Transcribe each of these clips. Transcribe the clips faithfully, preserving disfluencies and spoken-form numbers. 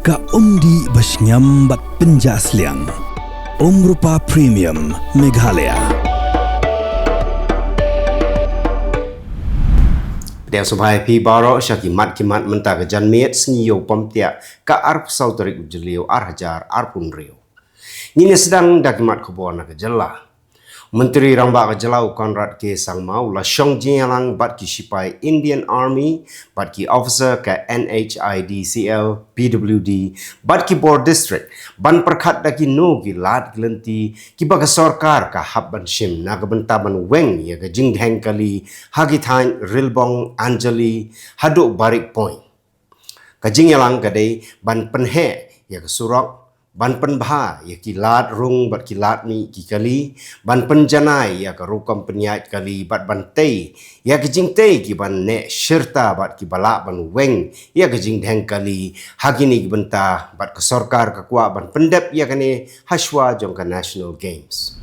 Ka umdih ba shngiam bad pynjah sliang. Umrupa Premium Meghalaya. Pdiang sngewbha ïa phi baroh sha ki mat ki mat mynta ka janmiet sngi Ïew Pamtiah ka arphew saw tarik u Jylliew ar hajar arphew hynriew. Ngin ïa sdang da ki mat khubor na ka jylla. Myntri Rangbah ka jylla u Conrad K Sangma u la shong jingïalang bad ki shipai Indian Army bad ki officer ka N H I D C L, P W D bad ki bor district ban pyrkhat da kino ki lad ki lynti kiba ka sorkar ka hap ban shim na ka bynta ban weng ïa ka jingdheng kali ha ki thaiñ Rilbong, Anjali haduh Barik Point. Ka jingïalang ka dei ban pynheh ïa ka surok, ban pynbha ïa ki lad rung bad ki lad mih ki kali, ban pynjanai ïa ka rukom pynïaid kali bad ban tei ïa ki jingtei kiban neh shirta bad kiba lah ban weng ïa ka jingdheng kali ha kine ki bynta bad ka sorkar ka kwah ban pyndep ïa kane ha shuwa jong ka National Games.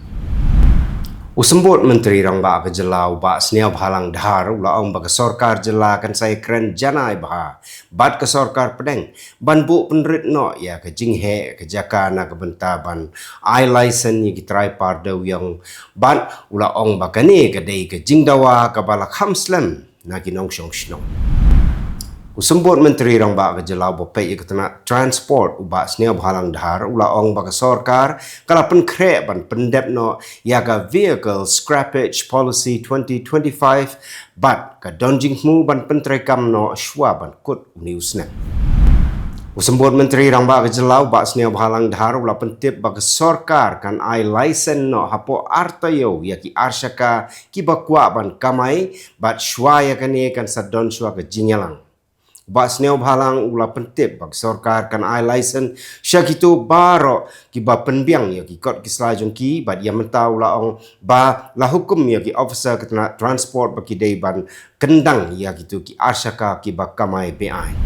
U Symbud Myntri Rangbah ka jylla u Bah Sniawbhalang Dhar u la ong ba ka sorkar jylla kan sa ïakren janai bha bad ka sorkar pdeng ban buh pynrit noh ïa ka jingheh ka jaka na ka bynta ban ai laisen ïa ki trai par dewïong bad u la ong ba kane ka dei ka jingdawa kaba la kham slem na ki nongshong shnong. U Symbud Myntri Rangbah ka jylla uba peit ïa ka tnat transport u Bah Sniawbhalang Dhar u la ong ba ka sorkar ka la pynkhreh ban pyndep noh ïa ka Vehicle Scrappage Policy twenty twenty-five bad ka don jinghmu ban pyntreikam noh shuwa ban kut une u snem. U Symbud Myntri Rangbah ka jylla u Bah Sniawbhalang Dhar u la pyntip ba ka sorkar kan ai laisen noh hapoh ar taïew ïa ki arshaka kiba kwah ban kamai bad shuwa ïa kane kan sa don shuwa ka jingïalang. U Bah Sniawbhalang u la pyntip ba ka sorkar kan ai laisen sha kito baroh kiba pynbiang ïa ki kot ki sla jong ki bad ïa mynta u la ong ba la hukum ïa ki officer ka tnat transport ba ki dei ban kyndang ïa kito ki arshaka kiba kamai beaiñ.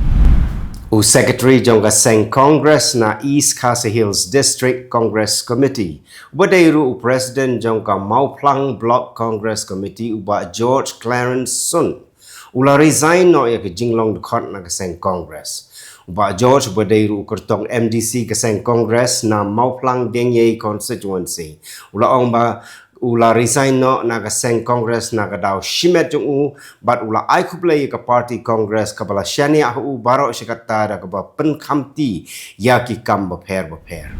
U Secretary jong ka seng Congress na East Khasi Hills District Congress Committee uba dei ruh u President jong ka Mawphlang Block Congress Committee u Bah George Clarence Sun u la resign noh ïa ka jinglong dkhot na ka seng Congress. U Bah George uba dei ruh u kyrtong M D C ka seng Congress na Mawphlang Diengiei Constituency u la ong ba u la resign noh na ka seng Congress na ka daw shimet jong u bad u la ai khublei ïa ka party Congress kaba la shaniah ha u baroh shi katta da kaba pynkhamti ïa ki kam bapher bapher.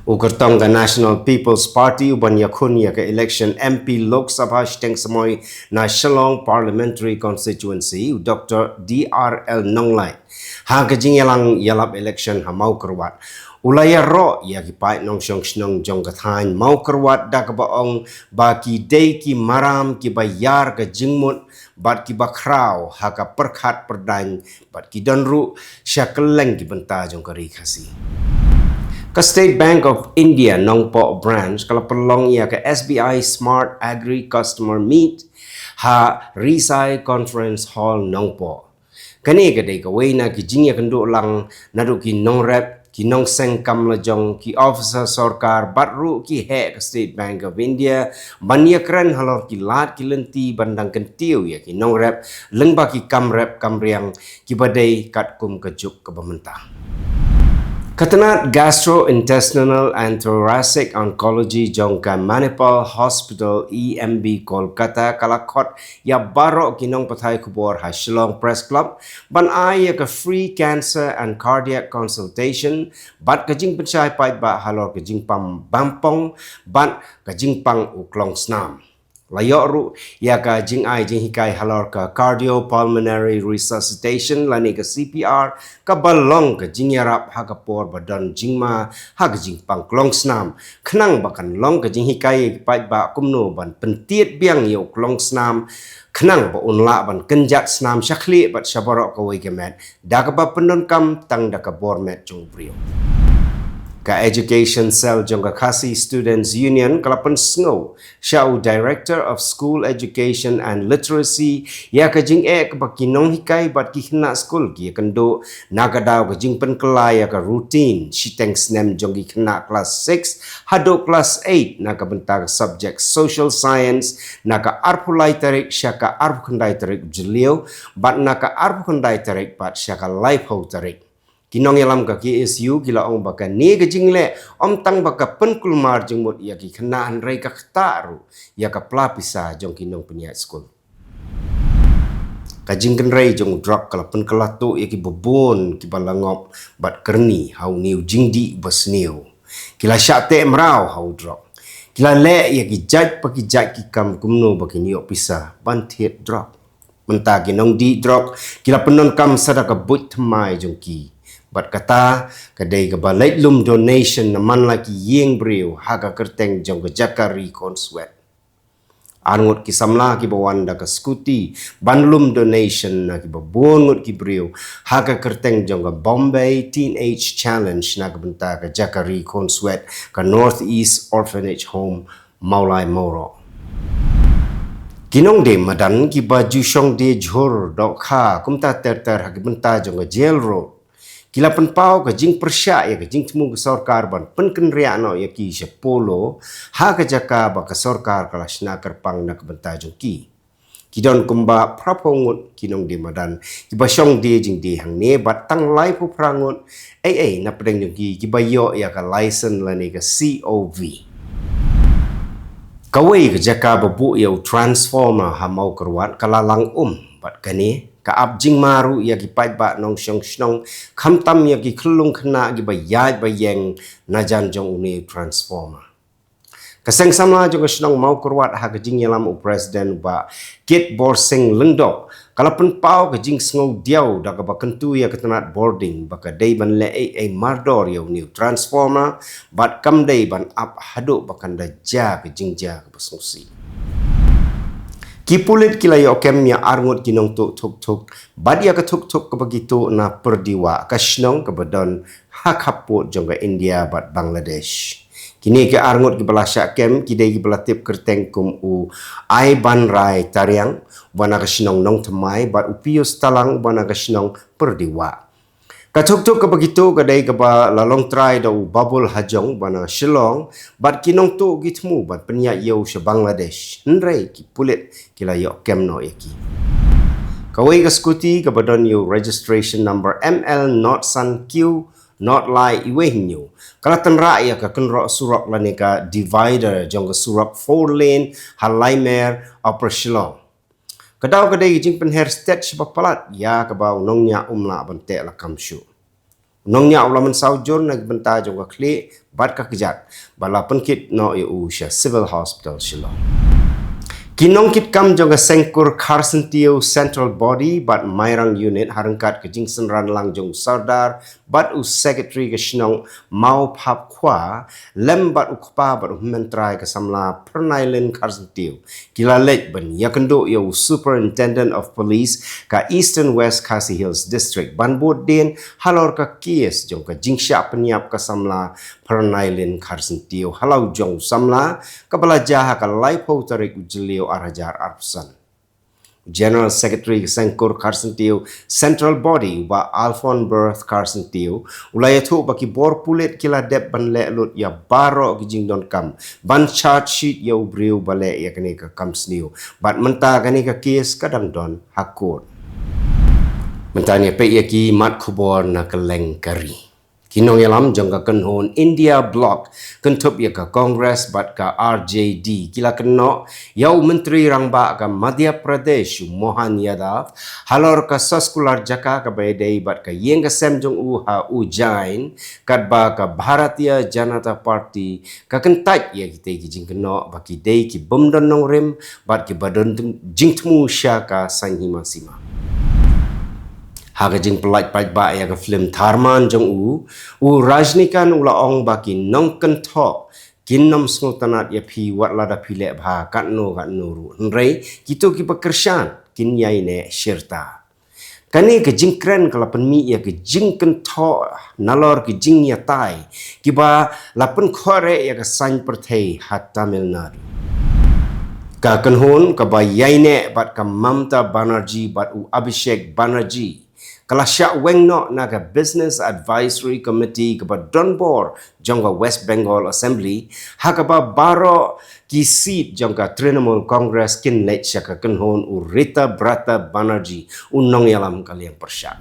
U kyrtong ka National People's Party uban ïakhun ïa ka election M P Lok Sabha shiteng samoi na Shillong Parliamentary Constituency u Doctor D R L Nonglait ha ka jingïalang ïalap election ha Mawkyrwat u la ïaroh ïa ki paid nongshong shnong jong ka thaiñ Mawkyrwat da kaba ong ba ki dei ki maram kiba ïar ka jingmut bad kiba khraw ha ka pyrkhat pyrdaiñ bad ki don ruh sha kylleng ki bynta jong ka Ri Khasi. Ka State Bank of India Nongpoh Branch ka la pynlong ïa ka S B I Smart Agri Customer Meet ha Risai Conference Hall Nongpoh. Kane ka dei kawei na ki jingïakynduh lang naduh ki nongrep, ki nongseng kam lajong, ki officer sorkar bad ruh ki heh ka State Bank of India ban ïakren halor ki lad ki lynti ban dang kyntiew ïa ki nongrep lyngba ki kam rep kam riang kiba dei katkum ka juk kaba mynta. Ka tnat Gastrointestinal and Thoracic Oncology jong ka Manipal Hospital E M B Kolkata ka la khot ïa baroh ki nongpathai khubor ha Shillong Press Club ban ai ïa ka free cancer and cardiac consultation bad ka jingpynshai paidbah halor ka jingpang bampong bad ka jingpang u klongsnam. La ïoh ruh ïa ka jingai jinghikai halor ka cardiopulmonary resuscitation lane ka C P R kaba long ka jingïarap ha ka por ba don jingma ha ka jingpang klongsnam khnang ba kan long ka jinghikai ïa ki paidbah kumno ban pyntied biang ïa u klongsnam khnang ba un lah ban kynjat snam sha khlieh bad sha baroh kawei ka met da kaba pyndonkam tang da ka bor met jong u briew. Ka Education Cell jong ka Khasi Students Union ka la pynsngew sha u Director of School Education and Literacy ïa ka jingeh kaba ki nonghikai bad ki khynnah skul ki ïakynduh na ka daw ka jingpynkylla ïa ka routine shiteng snem jong ki khynnah klas six haduh klas eight na ka bynta ka subject Social Science na ka arphew lai tarik sha ka arphew khyndai tarik Jylliew bad na ka arphew khyndai tarik bad sha ka laiphew tarik. Ki nongïalam ka K S U ki la ong ba kane ka jingleh ym tang ba ka pynkulmar jingmut ïa ki khynnah hynrei ka ktah ruh ïa ka pla pisa jong ki nongpynïaid skul. Ka jingkynrei jong u drok ka la pynkylla tuh ïa kiba bun kiba la ngop bad kyrni ha une u jingdih ba sniew. Ki la shah teh mraw ha u drok. Ki la leh ïa ki jait pa ki jait ki kam kumno ba kin ïoh pisa ban thied drok. Mynta ki nongdih drok ki la pyndonkam sa da ka buit thymmai jong ki. Bad kata ka dei kaba leit lum donation na man la ki ïing briew ha ka kyrteng jong ka jaka ri khun swet. Ar ngut ki samla kiba wan da ka scooty ban lum donation na kiba bun ngut ki briew ha ka kyrteng jong ka Bombay Teenage Challenge na ka bynta ka jaka ri khun swet ka North East Orphanage Home, Mawlai Mawroh. Ki nongdie madan kiba ju shong die jhur dohkha kumta ter ter ha ka bynta jong ka jail road ki la pynpaw ka jingpyrshah ïa ka jingthmu ka sorkar ban pynkynriah noh ïa ki sha Polo ha ka jaka ba ka sorkar ka la shna kyrpang na ka bynta jong ki. Ki don kumba phraphew ngut ki nongdie madan kiba shong die jingdie hangne bad tang laiphew phra ngut ei ei na pdeng jong ki kiba ïoh ïa ka license lane ka C O V. Kawei ka jaka ba buh ïa u transformer ha Mawkyrwat ka la lang um bad kane ka ap jingma ruh ïa ki paidbah nongshong shnong khamtam ïa ki khyllung khynnah kiba ïaid ba ïeng na jan jong une u transformer. Ka seng samla jong ka shnong Mawkyrwat ha ka jingïalam u president Bah Kitborsing Lyngdoh ka la pynpaw ka jingsngewdiaw da kaba kyntu ïa ka tnat bording ba ka dei ban leh ei ei mardor ïa une u transformer bad kam dei ban ap haduh ba kan da jia ka jingjia kaba sngewsih. Ki pulit ki la ïoh kem ïa ar ngut ki nongtuh thuk thuk bad ïa ka thuk thuk kaba ki tuh na Pyrdiwah ka shnong kaba don ha khappud jong ka India bad Bangladesh. Kine ki ar ngut kiba la shah kem ki dei kiba la tip kyrteng kum u Aibanrai Tariang uba na ka shnong Nongthymmai bad u Pius Talang uba na ka shnong Pyrdiwah. Ka thuk thuk kaba ki tuh ka dei kaba la long trai da u Babul Hajong uba na Shillong bad ki nongtuh ki thmu ban pynïaid ïa u sha Bangladesh hynrei ki pulit ki la ïoh kem noh ïa ki. Kawei ka scooty kaba don ïa u registration number M L not san Q not lai iwei hynñiew ka la tynrah ïa ka kynroh surok lane ka divider jong ka surok four lane ha Laimer, Upper Shillong. Ka daw ka dei ka jingpynher stet shaba palat ïa kaba u nongñiah um lah ban teh lakam shuh. U nongñiah u la mynsaw jur na ka bynta jong ka khlieh bad ka kjat bad la pynkit noh ïa u sha Civil Hospital Shillong. Ki nongkitkam jong ka Sengkur Kharsyntiew Central Body bad Mairang Unit ha ryngkat ka jingsynran lang jong u Sordar bad u Secretary ka shnong Mawphapkhwa lem bad u kpa bad u hynmen trai ka samla Pyrnailin Kharsyntiew ki la leit ban ïakynduh ïa u Superintendent of Police ka Eastern West Khasi Hills District ban bud dien halor ka case jong ka jingshah pynïap ka samla Pyrnailin Kharsyntiew ha la u jong u samla kaba la jia ha ka laiphew tarik u Jylliew ar hajar arphew san. General Secretary ka Sengkur Kharsyntiew Central Body u Bah Alphonse Berth Kharsyntiew u la ïathuh ba ki bor pulit ki la dep ban leh lut ïa baroh ki jingdonkam ban charge sheet ïa u briew ba leh ïa kane ka kam sniew bad mynta kane ka case ka dang don ha court. Mynta ngin ïa peit ïa ki mat khubor na kylleng ka ri. Ki nongïalam jong ka kynhun India Bloc kynthup ïa ka Congress bad ka R J D ki la kynnoh ïa u Myntri Rangbah ka Madhya Pradesh u Mohan Yadav halor ka soskular jaka kaba ïadei bad ka ïing ka sem jong u ha Ujjain katba ka Bharatiya Janata Party ka kyntait ïa kitei ki jingkynnoh ba ki dei ki bym don nongrim bad kiba don jingthmu sha ka saiñ hima sima. Ha ka jingpynlait paidbah ïa ka film Tharman jong u, u Rajnikant u la ong ba ki nongkynthoh kin nym sngewtynnat ïa phi wat lada phi leh bha katno katno ruh hynrei kito kiba kyrshan kin ïai neh shirta. Kane ka jingkren ka la pynmih ïa ka jingkynthoh nalor ki jingïatai kiba la pynkhuid ïa ka saiñ pyrthei ha Tamil Nadu. Ka kynhun kaba ïaineh bad ka Mamata Banerjee bad u Abhishek Banerjee ka la shah weng noh na ka Business Advisory Committee kaba don bor jong ka West Bengal Assembly ha kaba baroh ki seat jong ka Trinamool Congress kin leit sha ka kynhun u Ritabrata Banerjee u nongïalam ka liang pyrshah.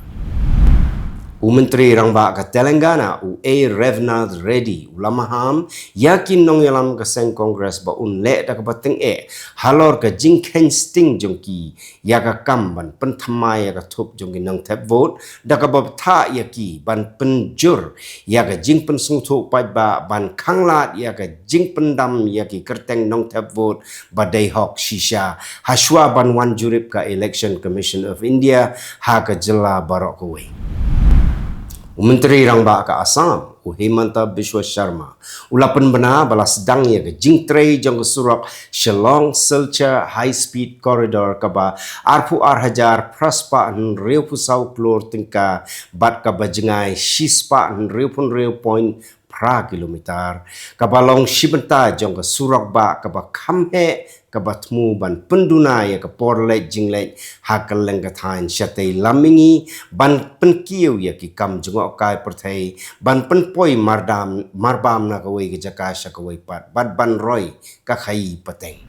U Myntri Rangbah ka Telangana, u A Revnath Reddy, u la maham ïa ki nongïalam ka seng Congress ba un leh da kaba tyngeh halor ka jingkheiñ sting jong ki ïa ka kam ban pynthymmai ïa ka thup jong ki nongthep vote, da kaba bthah ïa ki ban pynjur ïa ka jingpynsngewthuh paidbah, ban khanglad ïa ka jingpyndam ïa ki kyrteng nongthep vote ba dei hok shisha, hashwa ban wan jurip ka Election Commission of India ha ka jylla baroh kawei. U Myntri Rangbah ka Assam, u Himanta Biswa Sharma, u la pynbna ba la sdang ïa ka jingtrei jong ka surok Shillong Silchar High Speed Corridor kaba arphew ar hajar phra spah hynriewphew saw klur tyngka bad kaba jngai shispah hynriewphew hynriew point phra kilometer, kaba long shi bynta jong ka surok bah kaba kham heh, kaba thmu ban pynduna ïa ka por leit jingleit ha kylleng ka thaiñ shatei lam mihngi, ban pynkiew ïa ki kam jngohkai pyrthei, ban pynpoi mardam, marbam na kawei ka jaka sha kawei pat, bad ban roi ka khaïi pateng.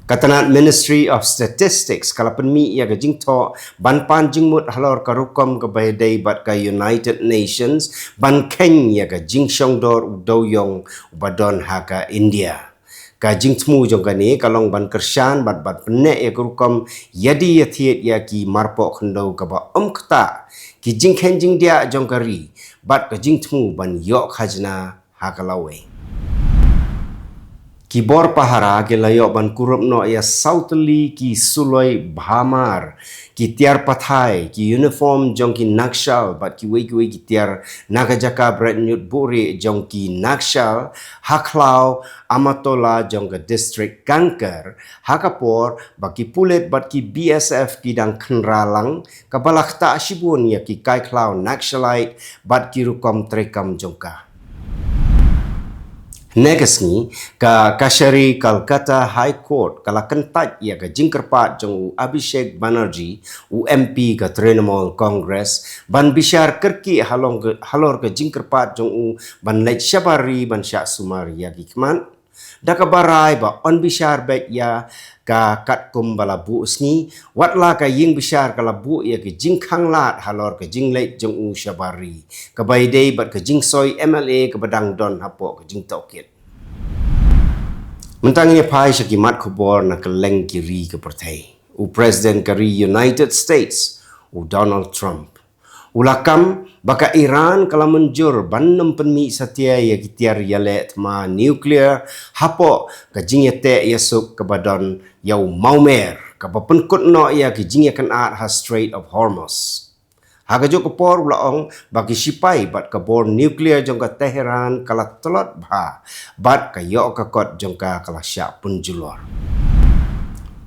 Ka tnat Ministry of Statistics ka la pynmih ïa ka jingthoh ban pan jingmut halor ka rukom kaba ïadei bad ka United Nations ban kheiñ ïa ka jingshongdor u dewïong uba don ha ka India. Ka jingthmu jong kane ka long ban kyrshan bad ban pynneh ïa ka rukom ïadie ïathied ïa ki marpoh khyndew kaba ym ktah, ki jingkheiñ jingdiah jong ka ri, bad ka jingthmu ban ïoh khajna ha ka lawei. Ki bor pahara ki la ïoh ban kurup noh ïa saw tylli ki suloi bhamar, ki tiar pathai, ki uniform jong ki Nakshal bad kiwei kiwei ki tiar na ka jaka bret ñiut buhrieh jong ki Nakshal ha khlaw Amatola jong ka district Kanker, ha ka por ba ki pulit bad ki B S F ki dang khynra lang, kaba la ktah shibun ïa ki kai khlaw Naxalite bad ki rukom treikam jong ka. Hynne ka sngi, ka Kachari Kolkata High Court ka la kyntait ïa ka jingkyrpad jong u Abhishek Banerjee, u M P ka Trinamool Congress, ban bishar kyrkieh halor ka, halor ka jingkyrpad jong u ban leit shabar ri ban shah sumar ïa ki khmat, da kaba rai ba yn bishar beit ïa ka katkum ba la buh sngi, wat la ka ïing bishar ka la buh ïa ka jingkhanglad halor ka jingleit jong u shabar ri, kaba ïadei bad ka jingsoi M L A kaba dang don hapoh ka jingtohkit. Mynta ngin ïa phai sha ki mat khubor na kylleng ki ri ka pyrthei. U President ka ri United States, u Donald Trump, u la kam ba ka Iran ka la mynjur ban nym pynmih satia ïa ki tiar ïaleh thma nuclear hapoh ka jingïateh ïasuk kaba don ïa u mawmer, kaba pynkut noh ïa ki jingïakynad ha Strait of Hormuz. Ha kajuh ka por u la ong ba ki shipai bad ka bor nuclear jong ka Tehran ka la tlot bha, bad ka ïoh ka kot jong ka ka la shah pynjulor.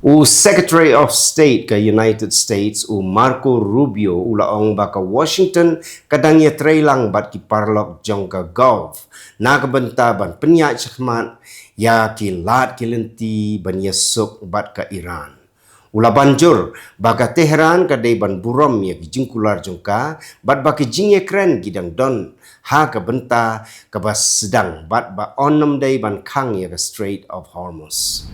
U Secretary of State ka United States, u Marco Rubio, u la ong ba ka Washington ka dang ïatrei lang bad ki paralok jong ka Gulf na ka bynta ban pynïaid shakhmat ïa ki lad ki lynti ban ïasuk bad ka Iran. U la ban jur ba ka Tehran ka dei ban burom ïa ki jingkular jong ka, bad ba ki jingïakren ki dang don ha ka bynta kaba sdang, bad ba yn nym dei ban khang ïa ka Strait of Hormuz.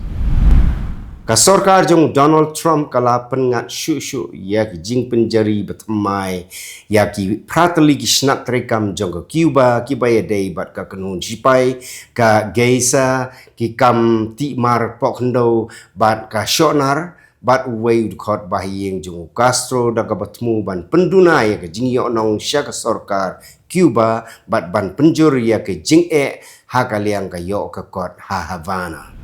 Ka sorkar jong Donald Trump ka la pynngat shuh shuh ïa ki jingpynjari bathymmai ïa ki phra tylli ki snat treikam jong ka Cuba kiba ïadei bad ka kynhun shipai ka geisha, ki kam tih mar poh khyndew bad ka shohnar, bad uwei u dkhot bahaïing jong u Castro, da kaba thmu ban pynduna ïa ka jingïohnong sha ka sorkar Cuba bad ban pynjur ïa ka jingeh ha ka liang ka ïoh ka kot ha Havana.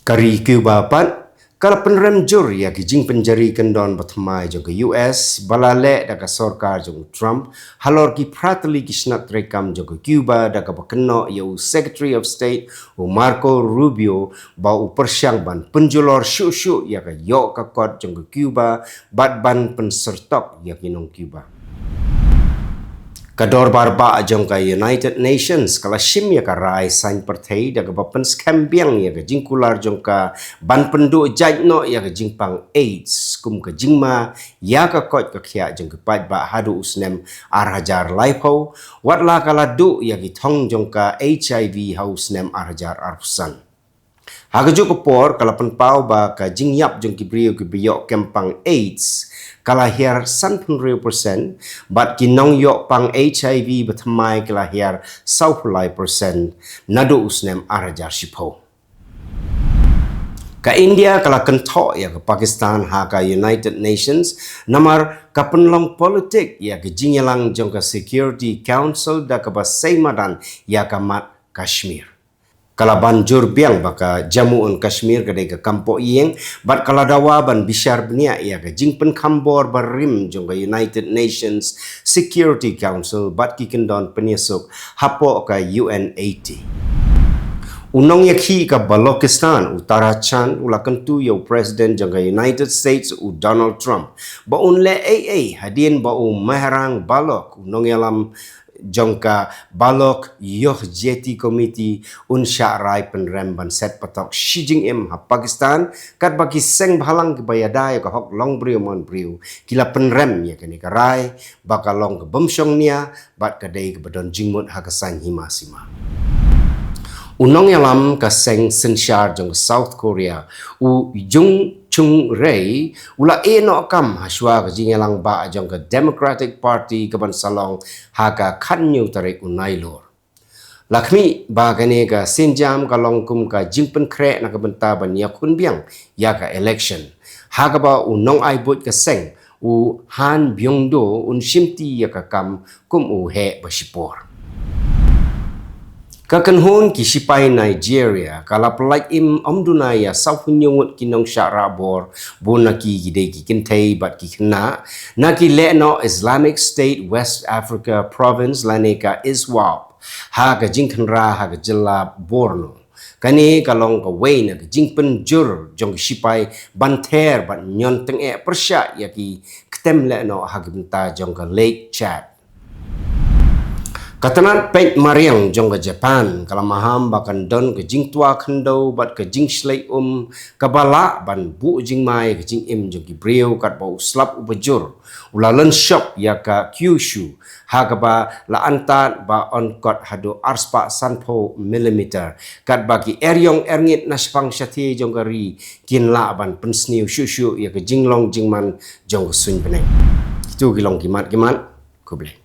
Ka ri Cuba pat ka la pynrem jur ïa ki jingpynjari kyndon bathymmai jong ka U S ba la leh da ka sorkar jong u Trump halor ki phra tylli ki snat treikam jong ka Cuba, da kaba kynnoh ïa u Secretary of State, u Marco Rubio, ba u pyrshang ban pynjulor shuh shuh ïa ka ïoh ka kot jong ka Cuba bad ban pynsyrtok ïa ki nong Cuba. Ka dorbar bah jong ka United Nations ka la shim ïa ka rai saiñ pyrthei da kaba pynskhem biang ïa ka jingkular jong ka ban pynduh jait noh ïa ka jingpang AIDS kum ka jingma ïa ka koit ka khiah jong ki paidbah haduh u snem ar hajar laiphew, wat la ka la duh ïa ki thong jong ka HIV ha u snem ar hajar arphew san. Ha kajuh ka por ka la pynpaw ba ka jingïap jong ki briew kiba ïoh kem pang AIDS ka la hiar sanphew hynriew percent, bad ki nongïoh pang HIV ba thymmai ka la hiar sawphew lai percent naduh u snem ar hajar shiphew. Ka India ka la kynthoh ïa ka Pakistan ha ka United Nations namar ka pynlong politik ïa ka jingïalang jong ka Security Council da kaba sei madan ïa ka mat Kashmir. Ka la ban jur biang ba ka Jammu and Kashmir ka dei ka kam pohïing, bad ka la dawa ban bishar bniah ïa ka jingpynkham bor barim jong ka United Nations Security Council bad ki kyndon pynïasuk hapoh ka U N eighty. U nongïakhih ka Balochistan, u Tara Chand, u la kyntu ïa u President jong ka United States, u Donald Trump, ba un leh ei ei hadien ba u Mehrang Baloch, u nongïalam jong ka Baloch Yoh Jeti Committee, un shah rai pynrem ban set patok shi jingim ha Pakistan, katba ki seng bhalang kiba ïada ïa ka hok long briew mon briew ki la pynrem ïa kane ka rai ba ka long ka bym shong nia bad ka dei kaba don jingmut ha ka saiñ hima sima. U nongïalam ka seng synshar jong ka South Korea, u Jung Chung Rei, u la ïeh noh kam hashwa ka jingïalang ba jong ka Democratic Party kaban sa long ha ka khathynñiew tarik u Nailur. La khmih ba kane ka sienjam ka long kum ka jingpynkhreh na ka bynta ban ïakhun biang ïa ka election, ha kaba u nongai buit ka seng, u Han Byung Do, un shimti ïa ka kam kum u heh ba shipor. Ka kynhun ki shipai Nigeria ka la pyllait im ym duna ïa sawphew hynñiew ngut ki nongshah rah bor, bun na ki ki dei ki kynthei bad ki khynnah, na ki lehnoh Islamic State West Africa Province lane ka ISWAP, ha ka jingkhynra ha ka jylla Borno. Kane ka long kawei na ka jingpynjur jong ki shipai ban ther bad ñion tyngeh pyrshah ïa ki ktem lehnoh ha ki bynta jong ka Lake Chad. Ka tnat peit mariang jong ka Japan ka la maham ba kan don ka jingtwa khyndew bad ka jingshlei um kaba lah ban buh jingma ïa ka jingim jong ki briew katba u slap uba jur u la lynshop ïa ka Kyushu, ha kaba la antad ba yn kot haduh arspah sanphew millimeter, katba ki eriong erngit na shaphang shathie jong ka ri kin lah ban pynsniew shuh shuh ïa ka jinglong jingman jong ka suiñ bneng. Kitu ki long ki mat ki mat. Khublei.